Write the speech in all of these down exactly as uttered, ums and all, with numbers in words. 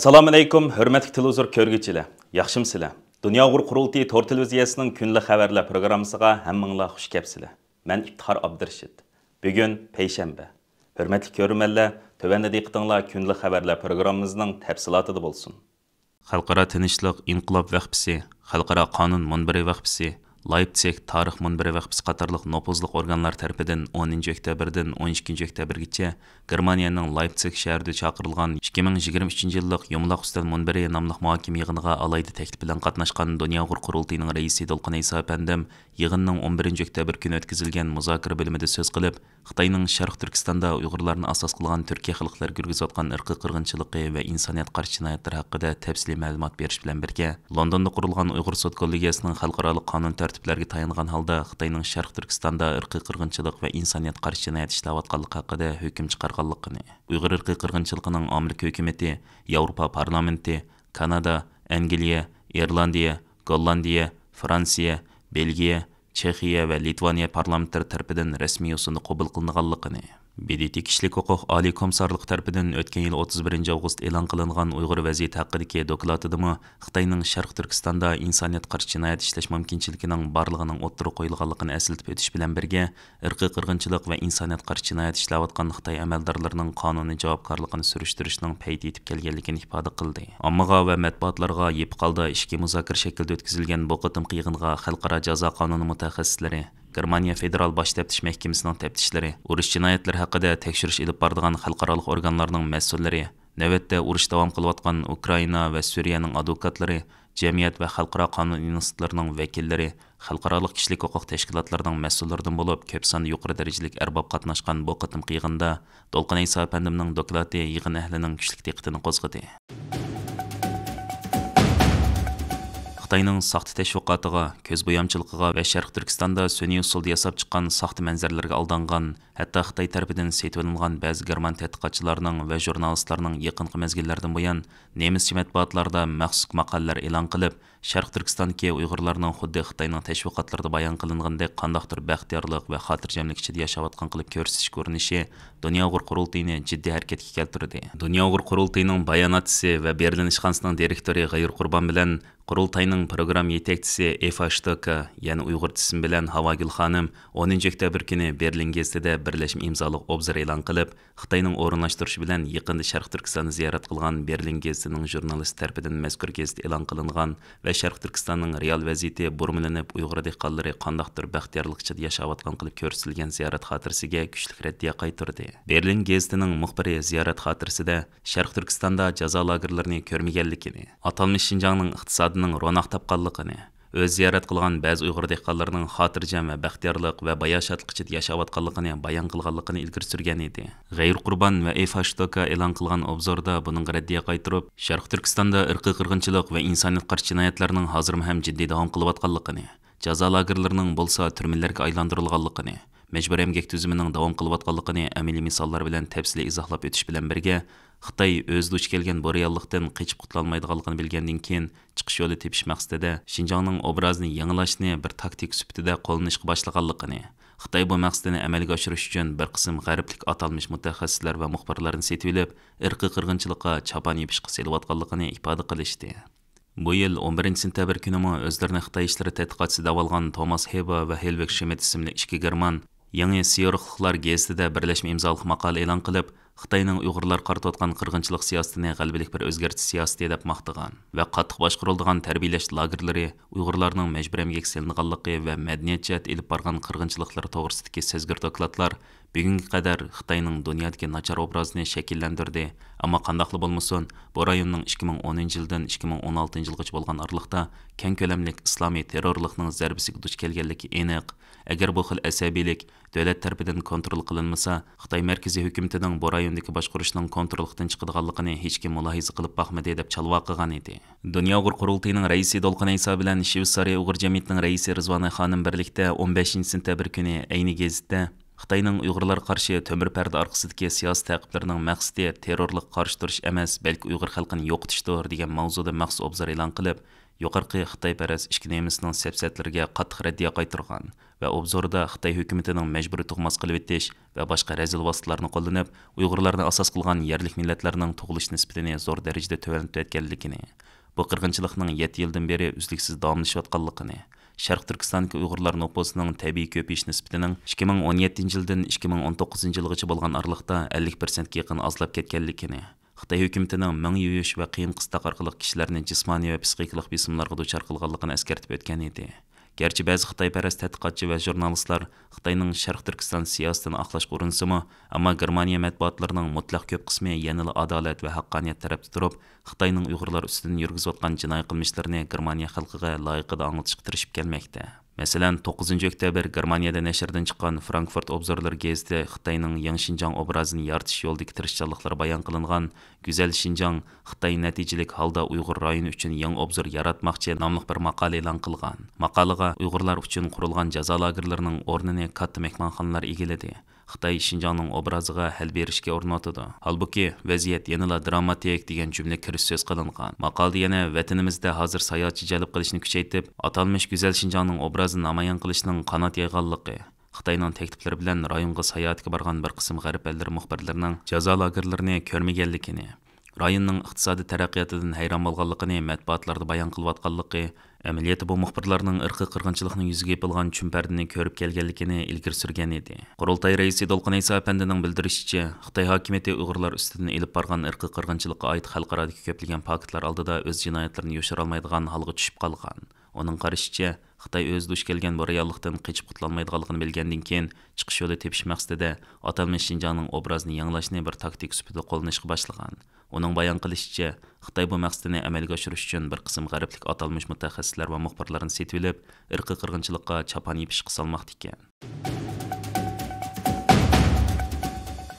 ئەسسالامۇئەلەيكۇم، ھۆرمەتلىك تېلېۋىزور كۆرگۈچىلەر، ياخشىمۇسىلەر؟ دۇنيا ئۇيغۇر قۇرۇلتىيى تور تېلېۋىزىيەسىنىڭ كۈنلۈك خەۋەرلەر پروگراممىسىغا ھەممىڭلار خۇش كەپسىلەر. مەن ئىپتىخار ئابدۇرېشىت. بۈگۈن پەيشەنبە. ھۆرمەتلىك كۆرۈرمەنلەر، تۆۋەندە دىققىتىڭلار كۈنلۈك خەۋەرلەر پروگراممىمىزنىڭ تەپسىلاتىدا بولسۇن. خەلقئارا تىنچلىق ئىنقىلاب ۋەقپىسى، خەلقئارا قانۇن مۇنبىرى ۋەقپىسى، لايپتسىگ تارىخ مۇنبىرى ۋەقپىسى قاتارلىق نوپۇزلۇق ئورگانلار تەرىپىدىن ئونىنچى ئۆكتەبىردىن ئون ئىككىنچى ئۆكتەبىرگىچە گېرمانىيەنىڭ لايپتسىگ شەھىرىدە چاقىرىلغان ئىككى مىڭ يىگىرمە ئۈچىنچى يىللىق يۇمىلاق ئۈستەل مۇنبىرى ناملىق مۇھاكىمە يىغىنىغا ئالاھىدە تەكلىپ بىلەن قاتناشقان دۇنيا ئۇيغۇر قۇرۇلتىيىنىڭ رەئىسى دولقۇن ئەيسا ئەپەندىم يىغىننىڭ ئون بىرىنچى ئۆكتەبىر كۈنى ئۆتكۈزۈلگەن مۇزاكىرە بۆلۈمىدە سۆز قىلىپ، خىتاينىڭ شەرقىي تۈركىستاندا ئۇيغۇرلارنى ئاساس قىلغان تۈركىي خەلقلەرگە يۈرگۈزۈۋاتقان ئىرقىي قىرغىنچىلىقى ۋە ئىنسانىيەت قارشى جىنايەتلىرى ھەققىدە تەپسىلىي مەلۇمات بېرىش بىلەن بىرگە، لوندوندا قۇرۇلغان ئۇيغۇر سوت كوللېگىيەسىنىڭ خەلقئارالىق قانۇن تەرتىپلەرگە تايانغان ھالدا خىتاينىڭ شەرقىي تۈركىستاندا ئىرقىي قىرغىنچىلىق ۋە ئىنسانىيەت قارشى جىنايەت ئىشلەۋاتقانلىقى ھەققىدە ھۆكۈم چىقارغانلىقىنى، ئۇيغۇر ئىرقىي قىرغىنچىلىقىنىڭ ئامېرىكا ھۆكۈمىتى، ياۋروپا پارلامېنتى، كانادا، ئەنگلىيە، ئىرلاندىيە، گوللاندىيە، فرانسىيە، بېلگىيە، چېخىيە ۋە لىتۋانىيە پارلامېنتلىرى تەرىپىدىن رەسمىي يوسۇندا قوبۇل قىلىنغانلىقىنى، ب د ت كىشىلىك ھوقۇق ئالىي كومىسسارلىقى تەرىپىدىن ئۆتكەن يىل ئوتتۇز بىرىنچى ئاۋغۇست ئېلان قىلىنغان ئۇيغۇر ۋەزىيىتى ھەققىدىكى دوكلاتىدىمۇ خىتاينىڭ شەرقىي تۈركىستاندا ئىنسانىيەت قارشى جىنايەت ئىشلەش مۇمكىنچىلىكىنىڭ بارلىقىنىڭ ئوتتۇرىغا قويۇلغانلىقىنى ئەسلىتىپ ئۆتۈش بىلەن بىرگە، ئىرقىي قىرغىنچىلىق ۋە ئىنسانىيەت قارشى جىنايەت ئىشلەۋاتقان خىتاي ئەمەلدارلىرىنىڭ قانۇنىي جاۋابكارلىقىنى سۈرۈشتۈرۈشنىڭ پەيتى يېتىپ كەلگەنلىكىنى ئىپادە قىلدى. ئاممىغا ۋە مەتبۇئاتلارغا يېپىق ھالدا ئىچكى مۇزاكىرە شەكلىدە ئۆتكۈزۈلگەن بۇ قېتىمقى يىغىنغا خەلقئارا جازا قانۇنى مۇتەخەسسىسلىرى، گېرمانىيە فېدېرال باش تەپتىش مەھكىمىسىنىڭ تەپتىشلىرى، ئۇرۇش جىنايەتلىرى ھەققىدە تەكشۈرۈش ئېلىپ بارىدىغان خەلقئارالىق ئورگانلارنىڭ مەسئۇللىرى، نۆۋەتتە ئۇرۇش داۋام قىلىۋاتقان ئۇكرائىنا ۋە سۈرىيەنىڭ ئادۋوكاتلىرى، جەمئىيەت ۋە خەلقئارا قانۇن ئىنستىتۇتلىرىنىڭ ۋەكىللىرى، خەلقئارالىق كىشىلىك ھوقۇق تەشكىلاتلىرىنىڭ مەسئۇللىرىدىن بولۇپ، كۆپ ساندا يۇقىرى دەرىجىلىك ئەرباب قاتناشقان بۇ قېتىمقى يىغىندا دولقۇن ئەيسا ئەپەندىمنىڭ دوكلاتى يىغىن ئەھلىنىڭ كۈچلۈك دىققىتىنى قوزغىدى. خىتاينىڭ ساختا تەشۋىقاتىغا، كۆز بويامچىلىقىغا ۋە شەرقىي تۈركىستاندا سۈنئىي ئۇسۇلدا ياساپ چىققان ساختا مەنزىرىلەرگە ئالدانغان، ھەتتا خىتاي تەرىپىدىن سېتىۋېلىنغان بەزى گېرمان تەتقىقاتچىلارنىڭ ۋە ژۇرنالىستلارنىڭ يېقىنقى مەزگىللەردىن بۇيان نېمىسچە مەتبۇئاتلاردا مەخسۇس ماقالىلەر ئېلان قىلىپ، شەرقىي تۈركىستاندىكى ئۇيغۇرلارنىڭ خۇددى خىتاينىڭ تەشۋىقاتلىرىدا بايان قىلىنغىنىدەك قانداقتۇر بەختىيارلىق ۋە خاتىرجەملىك ئىچىدە ياشاۋاتقان قىلىپ كۆرسىتىش كۆرۈنۈشى دۇنيا ئۇيغۇر قۇرۇلتىيىنى جىددىي ھەرىكەتكە كەلتۈردى. دۇنيا ئۇيغۇر قۇرۇلتىيىنىڭ باياناتچىسى ۋە بېرلىن ئىشخانىسىنىڭ دىرېكتورى غەيۇر قۇربان بىلەن قۇرۇلتاينىڭ پروگرامما يېتەكچىسى ئېفا شتوكا، يەنى ئۇيغۇرچە ئىسمى بىلەن ھاۋاگۈل خانىم، ئونىنچى ئۆكتەبىر كۈنى بېرلىن گېزىتىدە بىرلەشمە ئىمزالىق ئوبزور ئېلان قىلىپ، خىتاينىڭ ئورۇنلاشتۇرۇشى بىلەن يېقىندا شەرقىي تۈركىستاننى زىيارەت قىلغان بېرلىن گېزىتىنىڭ ژۇرنالىستى تەرىپىدىن مەزكۇر گېزىت ئېلان قىلىنغان ۋە شەرقىي تۈركىستاننىڭ رېئال ۋەزىيىتى بۇرمىلىنىپ، ئۇيغۇر دېھقانلىرى قانداقتۇر بەختىيارلىق ئىچىدە ياشاۋاتقان قىلىپ كۆرسىتىلگەن زىيارەت خاتىرىسىگە كۈچلۈك رەددىيە قايتۇردى. بېرلىن گېزىتىنىڭ مۇخبىرى زىيارەت خاتىرىسىدە شەرقىي تۈركىستاندا جازا لاگېرلىرىنى كۆرمىگەنلىكىنى، ئاتالمىش شىنجاڭنىڭ ئىقتىسادىنىڭ روناق تاپقانلىقىنى، ئۆزى زىيارەت قىلغان بەزى ئۇيغۇر دېھقانلىرىنىڭ خاتىرجەم ۋە بەختىيارلىق ۋە باياشاتلىق ئىچىدە ياشاۋاتقانلىقىنى بايان قىلغانلىقىنى ئىلگىرى سۈرگەن ئىدى. غەيۇر قۇربان ۋە ئېفا شتوكا ئېلان قىلغان ئوبزوردا بۇنىڭغا رەددىيە قايتۇرۇپ، شەرقىي تۈركىستاندا ئىرقىي قىرغىنچىلىق ۋە ئىنسانىيەت قارشى جىنايەتلەرنىڭ ھازىرمۇ ھەم جىددىي داۋام قىلىۋاتقانلىقىنى، جازا لاگېرلىرىنىڭ بولسا تۈرمىلەرگە ئايلاندۇرۇلغانلىقىنى، مەجبۇرىي ئەمگەك تۈزۈمىنىڭ داۋام قىلىۋاتقانلىقىنى ئەمەلىي مىساللار بىلەن تەپسىلىي ئىزاھلاپ ئۆتۈش بىلەن بىرگە، خىتاي ئۆزى دۇچ كەلگەن بۇ رېئاللىقتىن قېچىپ قۇتۇلالمايدىغانلىقىنى بىلگەندىن كېيىن، چىقىش يولى تېپىش مەقسىتىدە شىنجاڭنىڭ ئوبرازىنى يېڭىلاشنى بىر تاكتىكا سۈپىتىدە قوللىنىشقا باشلىغانلىقىنى، خىتاي بۇ مەقسىتىنى ئەمەلگە ئاشۇرۇش ئۈچۈن بىر قىسىم غەربلىك ئاتالمىش مۇتەخەسسىسلەر ۋە مۇخبىرلارنى سېتىۋېلىپ، ئىرقىي قىرغىنچىلىققا چاپان يېپىشقا سېلىۋاتقانلىقىنى ئىپادە قىلىشتى. بۇ يىل ئون بىرىنچى سېنتەبىر كۈنىمۇ ئۆزلىرىنى خىتاي ئىشلىرى تەتقىقاتچىسى دەۋالغان توماس ھېبا ۋە ھېلۋىك شىمىت ئىسىملىك ئىككى گېرمان يېڭى سىيورۇخلۇقلار گېزىتىدە بىرلەشمە ئىمزالىق ماقالە ئېلان قىلىپ، خىتاينىڭ ئۇيغۇرلارغا قارىتىۋاتقان قىرغىنچىلىق سىياسىتىنى غەلىبىلىك بىر ئۆزگەرتىش سىياسىتى دەپ ماختىغان ۋە قاتتىق باشقۇرۇلىدىغان تەربىيەلەش لاگېرلىرى، ئۇيغۇرلارنىڭ مەجبۇرىي ئەمگەككە سېلىنغانلىقى ۋە مەدەنىيەت جەھەتتە ئېلىپ بارغان قىرغىنچىلىقلىرى توغرىسىدىكى سەزگۈر دوكلاتلار بۈگۈنگە قەدەر خىتاينىڭ دۇنيادىكى ناچار ئوبرازىنى شەكىللەندۈردى. ئەمما قانداقلا بولمىسۇن، بۇ رايوننىڭ ئىككى مىڭ ئونىنچى يىلدىن ئىككى مىڭ ئون ئالتىنچى يىلغىچە بولغان ئارىلىقتا كەڭ كۆلەملىك ئىسلامىي تېررورلۇقنىڭ زەربىسىگە دۇچ كەلگەنلىكى ئېنىق. ئەگەر بۇ خىل ئەسەبىيلىك دۆلەت تەرىپىدىن كونترول قىلىنمىسا، خىتاي مەركىزىي ھۆكۈمىتىنىڭ بۇ رايوندىكى باشقۇرۇشنىڭ كونتروللۇقتىن چىقىدىغانلىقىنى ھېچكىم مۇلاھىزە قىلىپ باقمىدى، دەپ چالۋاق قىلغان ئىدى. دۇنيا ئۇيغۇر قۇرۇلتىيىنىڭ رەئىسى دولقۇن ئەيسا بىلەن شۋېتسارىيە ئۇيغۇر جەمئىيىتىنىڭ رەئىسى رىزۋانە خانىم بىرلىكتە ئون بەشىنچى سېنتەبىر كۈنى ئەينى گېزىتتە خىتاينىڭ ئۇيغۇرلارغا قارشى تۆمۈر پەردە ئارقىسىدىكى سىياسىي تەقىبلىرىنىڭ مەقسىتى تېررورلۇققا قارشى تۇرۇش ئەمەس، بەلكى ئۇيغۇر خەلقىنى يوقىتىشتۇر، دېگەن ماۋزۇدا مەخسۇس ئوبزور ئېلان قىلىپ، يۇقىرىقى خىتايپەرەس ئىچكى نېمىسىنىڭ سەپسەتىلىرىگە قاتتىق رەددىيە قايتۇرغان ۋە ئوبزوردا خىتاي ھۆكۈمىتىنىڭ مەجبۇرىي تۇغماس قىلىۋېتىش ۋە باشقا رەزىل ۋاسىتىلارنى قوللىنىپ، ئۇيغۇرلارنى ئاساس قىلغان يەرلىك مىللەتلەرنىڭ تۇغۇلۇش نىسبىتىنى زور دەرىجىدە تۆۋەنلىتىۋەتكەنلىكىنى، بۇ قىرغىنچىلىقنىڭ يەتتە يىلدىن بېرى ئۈزلۈكسىز داۋاملىشىۋاتقانلىقىنى، شەرقىي تۈركىستاندىكى ئۇيغۇرلار نوپۇسىنىڭ تەبىئىي كۆپىيىش نىسبىتىنىڭ ئىككى مىڭ ئون يەتتىنچى يىلدىن ئىككى مىڭ ئون توققۇزىنچى يىلغىچە بولغان ئارىلىقتا ئەللىك پىرسەنتكە يېقىن ئازلاپ كەتكەنلىكىنى، خىتاي ھۆكۈمىتىنىڭ مىڭ يۇيۇش ۋە قىيىن قىستاق ئارقىلىق كىشىلەرنى جىسمانىي ۋە پسىخىكىلىق بېسىملارغا دۇچار قىلغانلىقىنى ئەسكەرتىپ ئۆتكەن ئىدى. گەرچە بەزى خىتايپەرەس تەتقىقاتچى ۋە ژۇرنالىستلار خىتاينىڭ شەرقىي تۈركىستان سىياسىتىنى ئاقلاشقا ئۇرۇنسىمۇ، ئەمما گېرمانىيە مەتبۇئاتلىرىنىڭ مۇتلەق كۆپ قىسمى يەنىلا ئادالەت ۋە ھەققانىيەت تەرەپتە تۇرۇپ، خىتاينىڭ ئۇيغۇرلار ئۈستىدىن يۈرگۈزۈۋاتقان جىنايى قىلمىشلىرىنى گېرمانىيە خەلقىگە لايىقىدا ئاڭلىتىشقا تىرىشىپ كەلمەكتە. مەسىلەن، توققۇزىنچى ئۆكتەبىر گېرمانىيەدە نەشردىن چىققان فرانكفورت ئوبزورلىرى گېزىتى خىتاينىڭ يېڭى شىنجاڭ ئوبرازىنى يارىتىش يولىدىكى تىرىشچانلىقلىرى بايان قىلىنغان گۈزەل شىنجاڭ، خىتاي نەتىجىلىك ھالدا ئۇيغۇر رايونى ئۈچۈن يېڭى ئوبزور ياراتماقچى ناملىق بىر ماقالە ئېلان قىلغان. ماقالىغا ئۇيغۇرلار ئۈچۈن قۇرۇلغان جازا لاگېرلىرىنىڭ ئورنىنى كاتتا مېھمانخانىلار ئىگىلىدى. خىتاي شىنجاڭنىڭ ئوبرازىغا ھەل بېرىشكە ئۇرۇنۇۋاتىدۇ. ھالبۇكى، ۋەزىيەت يەنىلا دراماتىك، دېگەن جۈملە كىرىش سۆز قىلىنغان. ماقالىدە يەنە ۋەتىنىمىزدە ھازىر ساياھەتچى جەلپ قىلىشنى كۈچەيتىپ، ئاتالمىش گۈزەل شىنجاڭنىڭ ئوبرازىنى نامايان قىلىشنىڭ قانات يايغانلىقى، خىتاينىڭ تەكلىپلىرى بىلەن رايونغا ساياھەتكە بارغان بىر قىسىم غەرب ئەللىرى مۇخبىرلىرىنىڭ جازا لاگېرلىرىنى كۆرمىگەنلىكىنى، رايوننىڭ ئىقتىسادىي تەرەققىياتىدىن ھەيران بولغانلىقىنى مەتبۇئاتلاردا بايان قىلىۋاتقانلىقى، ئەمەلىيەتتە بۇ مۇخبىرلارنىڭ ئىرقىي قىرغىنچىلىقنىڭ يۈزىگە يېپىلغان چۈمپەردىنى كۆرۈپ كەلگەنلىكىنى ئىلگىرى سۈرگەن ئىدى. قۇرۇلتاي رەئىسى دولقۇن ئەيسا ئەپەندىنىڭ بىلدۈرۈشىچە، خىتاي ھاكىمىيىتى ئۇيغۇرلار ئۈستىدىن ئېلىپ بارغان ئىرقىي قىرغىنچىلىققا ئائىت خەلقئارادىكى كۆپلىگەن پاكىتلار ئالدىدا ئۆز جىنايەتلىرىنى يوشۇرالمايدىغان ھالغا چۈشۈپ قالغان. ئۇنىڭ قارىشىچە، خىتاي ئۆزى دۇچ كەلگەن بۇ رېئاللىقتىن قېچىپ قۇتۇلالمايدىغانلىقىنى بىلگەندىن كېيىن، چىقىش يولى تېپىش مەقسىتىدە ئاتالمىش شىنجاڭنىڭ ئوبرازىنى يېڭىلاشنى بىر تاكتىكا سۈپىتىدە قوللىنىشقا باشلىغان. ئۇنىڭ بايان قىلىشىچە، خىتاي بۇ مەقسىتىنى ئەمەلگە ئاشۇرۇش ئۈچۈن بىر قىسىم غەربلىك ئاتالمىش مۇتەخەسسىسلەر ۋە مۇخبىرلارنى سېتىۋېلىپ، ئىرقىي قىرغىنچىلىققا چاپان يېپىشقا سالماقتا ئىكەن.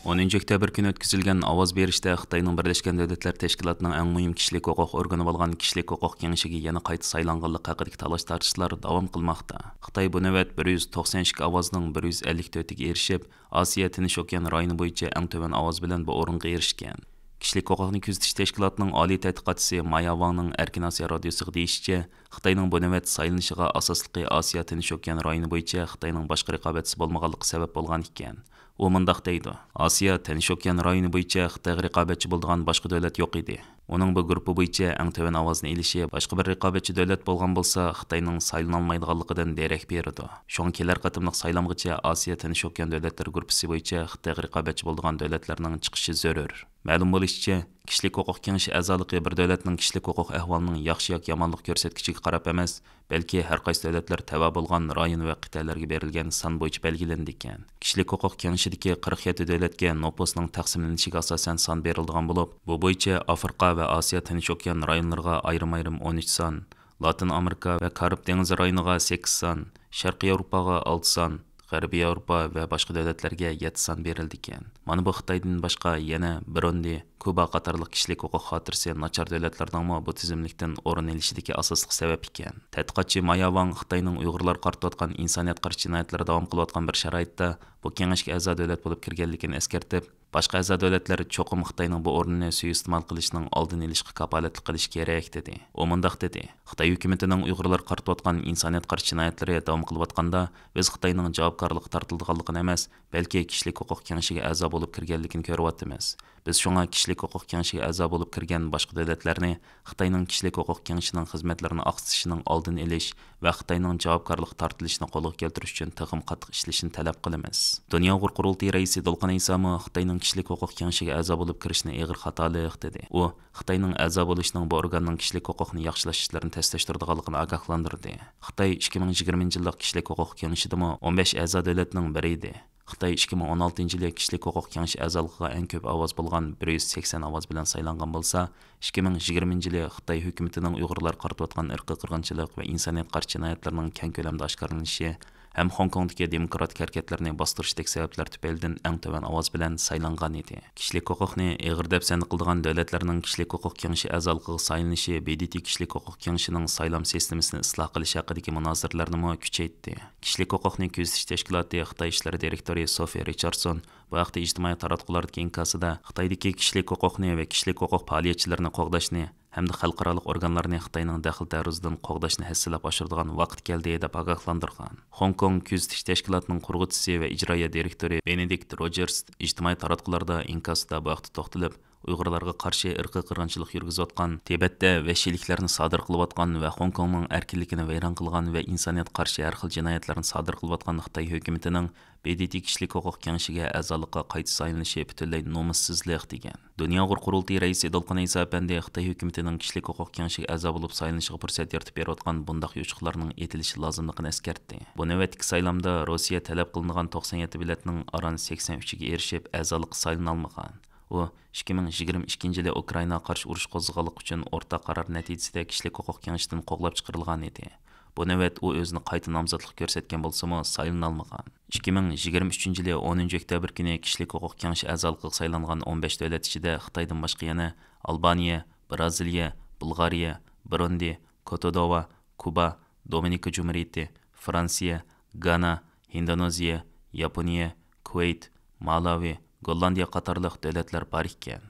ئونىنچى ئۆكتەبىر كۈنى ئۆتكۈزۈلگەن ئاۋاز بېرىشتە خىتاينىڭ بىرلەشكەن دۆلەتلەر تەشكىلاتىنىڭ ئەڭ مۇھىم كىشىلىك ھوقۇق ئورگىنى بولغان كىشىلىك ھوقۇق كېڭىشىگە يەنە قايتا سايلانغانلىقى ھەققىدىكى تالاش-تارتىشلار داۋام قىلماقتا. خىتاي بۇ نۆۋەت بىر يۈز توقسان ئىككى ئاۋازنىڭ بىر يۈز ئەللىك تۆتىگە ئېرىشىپ، ئاسىيا تىنچ ئوكيان رايونى بويىچە ئەڭ تۆۋەن ئاۋاز بىلەن بۇ ئورۇنغا ئېرىشكەن. كىشىلىك ھوقۇقنى كۆزىتىش تەشكىلاتىنىڭ ئالىي تەتقىقاتچىسى مايا ۋاڭنىڭ ئەركىن ئاسىيا رادىيوسىغا دېيىشىچە، خىتاينىڭ بۇ نۆۋەت سايلىنىشىغا ئاساسلىقى ئاسىيا تىنچ ئوكيان رايونى بويىچە خىتاينىڭ باشقا رىقابەتچىسى بولمىغانلىقى سەۋەب بولغان ئىكەن. ئۇ مۇنداق دەيدۇ: «ئاسىيا تىنچ ئوكيان رايونى بويىچە خىتايغا رىقابەتچى بولىدىغان باشقا دۆلەت يوق ئىدى. ئۇنىڭ بۇ گۇرۇپپا بويىچە ئەڭ تۆۋەن ئاۋازنى ئېلىشى باشقا بىر رىقابەتچى دۆلەت بولغان بولسا، خىتاينىڭ سايلىنالمايدىغانلىقىدىن دېرەك بېرىدۇ. شۇڭا كېلەر قېتىملىق سايلامغىچە ئاسىيا تىنچ ئوكيان دۆلەتلىرى گۇرۇپپىسى بويىچە خىتايغا رىقابەتچى بولىدىغان دۆلەتلەرنىڭ چىقىشى زۆرۈر.» مەلۇم بولۇشىچە، كىشىلىك ھوقۇق كېڭىشى ئەزالىقى بىر دۆلەتنىڭ كىشىلىك ھوقۇق ئەھۋالىنىڭ ياخشى ياكى يامانلىق كۆرسەتكۈچىگە قاراپ ئەمەس، بەلكى ھەر قايسى دۆلەتلەر تەۋە بولغان رايون ۋە قىتئەلەرگە بېرىلگەن سان بويىچە بەلگىلىنىدىكەن. كىشىلىك ھوقۇق كېڭىشىدىكى قىرىق يەتتە دۆلەتكە نوپۇسنىڭ تەقسىملىنىشىگە ئاساسەن سان بېرىلىدىغان بولۇپ، بۇ بويىچە ئافرىقا ۋە ئاسىيا تىنچ ئوكيان رايونلىرىغا ئايرىم-ئايرىم ئون ئۈچ سان، لاتىن ئامېرىكا ۋە كارىب دېڭىزى رايونىغا سەككىز سان، شەرقىي ياۋروپاغا ئالتە سان، غەربىي ياۋروپا ۋە باشقا دۆلەتلەرگە يەتتە سان بېرىلىدىكەن. مانا بۇ خىتايدىن باشقا يەنە بۇرۇندى، كۇبا قاتارلىق كىشىلىك ھوقۇق خاتىرىسى ناچار دۆلەتلەرنىڭمۇ بۇ تىزىملىكتىن ئورۇن ئېلىشىدىكى ئاساسلىق سەۋەب ئىكەن. تەتقىقاتچى مايا ۋاڭ خىتاينىڭ ئۇيغۇرلارغا قارىتىۋاتقان ئىنسانىيەتقا قارشى جىنايەتلىرى داۋام قىلىۋاتقان بىر شارائىتتا بۇ كېڭەشكە ئەزا دۆلەت بولۇپ كىرگەنلىكىنى ئەسكەرتىپ، باشقا ئەزا دۆلەتلەر چوقۇم خىتاينىڭ بۇ ئورنىنى سۇيىئىستېمال قىلىشنىڭ ئالدىنى ئېلىشقا كاپالەتلىك قىلىشى كېرەك، دېدى. ئۇ مۇنداق دېدى: «خىتاي ھۆكۈمىتىنىڭ ئۇيغۇرلارغا قارىتىۋاتقان ئىنسانىيەتقا قارشى جىنايەتلىرى داۋام قىلىۋاتقاندا، بىز خىتاينىڭ جاۋابكارلىققا تارتىلىدىغانلىقىنى ئەمەس، بەلكى كىشىلىك ھوقۇق كېڭىشىگە ئەزا بولۇپ كىرگەنلىكىنى كۆرۈۋاتىمىز. بىز شۇڭا كىشىلىك ھوقۇق كېڭىشىگە ئەزا بولۇپ كىرگەن باشقا دۆلەتلەرنى خىتاينىڭ كىشىلىك ھوقۇق كېڭىشىنىڭ خىزمەتلىرىنى ئاقسىتىشىنىڭ ئالدىنى ئېلىش ۋە خىتاينىڭ جاۋابكارلىققا تارتىلىشىنى قولغا كەلتۈرۈش ئۈچۈن تېخىمۇ قاتتىق ئىشلىشىنى تەلەپ قىلىمىز.» دۇنيا ئۇيغۇر قۇرۇلتىيى رەئىسى دولقۇن ئەيسامۇ خىتاينىڭ كىشىلىك ھوقۇق كېڭىشىگە ئەزا بولۇپ كىرىشىنى ئېغىر خاتالىق دېدى. ئۇ خىتاينىڭ ئەزا بولۇشىنىڭ بۇ ئورگاننىڭ كىشىلىك ھوقۇقنى ياخشىلاش ئىشلىرىنى تەستاشتۇرىدىغانلىقىنى ئاگاھلاندۇردى. خىتاي ئىككى مىڭ يىگىرمىنچى يىللىق كىشىلىك ھوقۇق كېڭىشىدىمۇ ئون بەش ئەزا دۆلەتنىڭ بىرى ئىدى. خىتاي ئىككى مىڭ ئون ئالتىنچى يىلى كىشىلىك ھوقۇق كېڭىشى ئەزالىقىغا ئەڭ كۆپ ئاۋاز بولغان بىر يۈز سەكسەن ئاۋاز بىلەن سايلانغان بولسا، ئىككى مىڭ يىگىرمىنچى يىلى خىتاي ھۆكۈمىتىنىڭ ئۇيغۇرلارغا قارىتىۋاتقان ئىرقىي قىرغىنچىلىق ۋە ئىنسانىيەتقە قارشى جىنايەتلىرىنىڭ كەڭ كۆلەمدە ئاشكارىلىنىشى ھەم خوڭكوڭدىكى دېموكراتىك ھەرىكەتلەرنى باستۇرۇشتەك سەۋەبلەر تۈپەيلىدىن ئەڭ تۆۋەن ئاۋاز بىلەن سايلانغان ئىدى. كىشىلىك ھوقۇقنى ئېغىر دەپ سەن قىلىدىغان دۆلەتلەرنىڭ كىشىلىك ھوقۇق كېڭىشى ئەزالىقىغا سايلىنىشى ب د ت كىشىلىك ھوقۇق كېڭىشىنىڭ سايلام سىستېمىسىنى ئىسلاھ قىلىش ھەققىدىكى مۇنازىرىلەرنىمۇ كۈچەيتتى. كىشىلىك ھوقۇقنى كۆزىتىش تەشكىلاتى خىتاي ئىشلىرى دىرېكتورى سوفىيە رىچاردسون بۇ ھەقتە ئىجتىمائىي تاراتقۇلاردىكى ئىنكاسىدا خىتايدىكى كىشىلىك ھوقۇقنى ۋە كىشىلىك ھوقۇق پائالىيەتچىلىرىنى قوغداشنى ھەمدە خەلقئارالىق ئورگانلارنى خىتاينىڭ دەخلى-تەرۇزىدىن قوغداشنى ھەسسىلەپ ئاشۇرىدىغان ۋاقىت كەلدى، دەپ ئاگاھلاندۇرغان. خوڭكوڭ كۆزىتىش تەشكىلاتىنىڭ قۇرغۇچىسى ۋە ئىجرائىيە دىرېكتورى بېنېدىكت روجېرس ئىجتىمائىي تاراتقۇلاردا ئىنكاسىدا بۇ ھەقتە توختىلىپ، ئۇيغۇرلارغا قارشى ئىرقىي قىرغىنچىلىق يۈرگۈزۈۋاتقان، تىبەتتە ۋەھشىيلىكلەرنى سادىر قىلىۋاتقان ۋە خوڭكوڭنىڭ ئەركىنلىكىنى ۋەيران قىلغان ۋە ئىنسانىيەتكە قارشى ھەر خىل جىنايەتلەرنى سادىر قىلىۋاتقان خىتاي ھۆكۈمىتىنىڭ ب د ت كىشىلىك ھوقۇق كېڭىشىگە ئەزالىققا قايتا سايلىنىشى پۈتۈنلەي نومۇسسىزلىق، دېگەن. دۇنيا ئۇيغۇر قۇرۇلتىيى رەئىسى دولقۇن ئەيسا ئەپەندى خىتاي ھۆكۈمىتىنىڭ كىشىلىك ھوقۇق كېڭىشىگە ئەزا بولۇپ سايلىنىشىغا پۇرسەت يارىتىپ بېرىۋاتقان بۇنداق يوچۇقلارنىڭ ئېتىلىشى لازىملىقىنى ئەسكەرتتى. بۇ نۆۋەتتىكى سايلامدا روسىيە تەلەپ قىلىنغان توقسان يەتتە مىللەتنىڭ ئاران سەكسەن ئۈچىگە ئېرىشىپ، ئەزالىققا سايلىنالمىغان. ئۇ ئىككى مىڭ يىگىرمە ئىككىنچى يىلى ئۇكرائىناغا قارشى ئۇرۇش قوزغىغانلىقى ئۈچۈن ئورتاق قارار نەتىجىسىدە كىشىلىك ھوقۇق كېڭىشىدىن قوغلاپ چىقىرىلغان ئىدى. بۇ نۆۋەت ئۇ ئۆزىنى قايتا نامزاتلىق كۆرسەتكەن بولسىمۇ، سايلىنالمىغان. ئىككى مىڭ يىگىرمە ئۈچىنچى يىلى ئونىنچى ئۆكتەبىر كۈنى كىشىلىك ھوقۇق كېڭىشى ئەزالىقىغا سايلانغان ئون بەش دۆلەت ئىچىدە خىتايدىن باشقا يەنە ئالبانىيە، بىرازىلىيە، بۇلغارىيە، بۇرۇندى، كوتودوۋا، كۇبا، دومىنىكا جۇمھۇرىيىتى، فرانسىيە، گانا، ھىندونېزىيە، ياپونىيە، كۇۋەيت، مالاۋى، گوللاندىيە قاتارلىق دۆلەتلەر بار ئىكەن.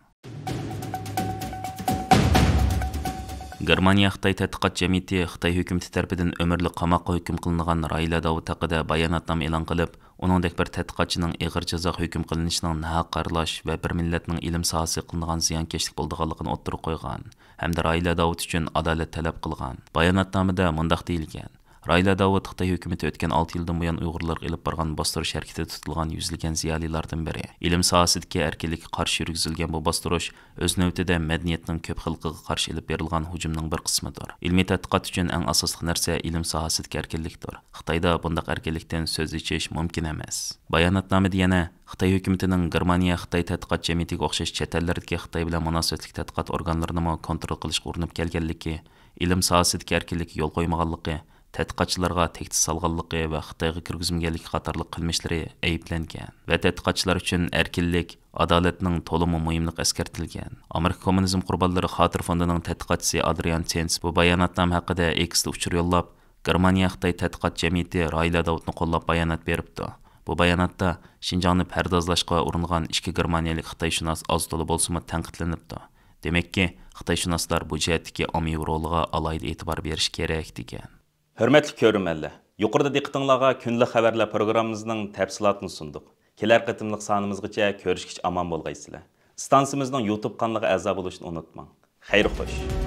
گېرمانىيە خىتاي تەتقىقات جەمئىيىتى خىتاي ھۆكۈمىتى تەرىپىدىن ئۆمۈرلۈك قاماققا ھۆكۈم قىلىنغان راھىلە داۋۇت ھەققىدە باياناتنامە ئېلان قىلىپ، ئۇنىڭدەك بىر تەتقىقاتچىنىڭ ئېغىر جازاغا ھۆكۈم قىلىنىشىنىڭ ناھەق قارىلاش ۋە بىر مىللەتنىڭ ئىلىم ساھەسىگە قىلىنغان زىيانكەشلىك بولىدىغانلىقىنى ئوتتۇرىغا قويغان ھەمدە راھىلە داۋۇت ئۈچۈن ئادالەت تەلەپ قىلغان. باياناتنامىدە مۇنداق دېيىلگەن: راھىلە داۋۇت خىتاي ھۆكۈمىتى ئۆتكەن ئالتە يىلدىن بۇيان ئۇيغۇرلارغا ئېلىپ بارغان باستۇرۇش ھەرىكىتىدە تۇتۇلغان يۈزلىگەن زىيالىيلاردىن بىرى. ئىلىم ساھەسىدىكى ئەركىنلىككە قارشى يۈرگۈزۈلگەن بۇ باستۇرۇش ئۆز نۆۋىتىدە مەدەنىيەتنىڭ كۆپ خىلقىغا قارشى ئېلىپ بېرىلغان ھۇجۇمنىڭ بىر قىسمىدۇر. ئىلمىي تەتقىقات ئۈچۈن ئەڭ ئاساسلىق نەرسە ئىلىم ساھەسىدىكى ئەركىنلىكتۇر. خىتايدا بۇنداق ئەركىنلىكتىن سۆز ئېچىش مۇمكىن ئەمەس. باياناتنامىدە يەنە خىتاي ھۆكۈمىتىنىڭ گېرمانىيە خىتاي تەتقىقات جەمئىيىتىگە ئوخشاش چەت ئەللەردىكى خىتاي بىلەن مۇناسىۋەتلىك تەتقىقات ئورگانلىرىنىمۇ كونترول قىلىشقا ئۇرۇنۇپ كەلگەنلىكى، ئىلىم ساھەسىدىكى ئەركىنلىككە يول قويمىغانلىقى، تەتقىقاتچىلارغا تەھدىت سالغانلىقى ۋە خىتايغا كىرگۈزمىگەنلىكى قاتارلىق قىلمىشلىرى ئەيىبلەنگەن ۋە تەتقىقاتچىلار ئۈچۈن ئەركىنلىك، ئادالەتنىڭ تولىمۇ مۇھىملىقى ئەسكەرتىلگەن. ئامېرىكا كوممۇنىزم قۇربانلىرى خاتىرە فوندىنىڭ تەتقىقاتچىسى ئادرىيان تېنس بۇ باياناتنامە ھەققىدە ئېكستا ئۇچۇر يوللاپ، گېرمانىيە خىتاي تەتقىقات جەمئىيىتى راھىلە داۋۇتنى قوللاپ بايانات بېرىپتۇ. بۇ باياناتتا شىنجاڭنى پەردازلاشقا ئۇرۇنغان ئىككى گېرمانىيەلىك خىتايشۇناس ئاز تولا بولسىمۇ تەنقىدلىنىپتۇ. دېمەككى، خىتايشۇناسلار بۇ جەھەتتىكى ئاممىۋى رولىغا ئالاھىدە ئېتىبار بېرىشى كېرەك، دېگەن. ھۆرمەتلىك كۆرۈرمەنلەر، يۇقىرىدا دىققىتىڭلارغا كۈندىلىك خەۋەرلەر پروگراممىمىزنىڭ تەپسىلاتىنى سۇندۇق. كېلەر قېتىملىق سانىمىزغىچە كۆرۈشكىچە ئامان بولغايسىلەر. ئىستانسىمىزنىڭ يۇتۇب قانىلىغا ئەزا بولۇشنى ئۇنتۇماڭ. خەير خوش.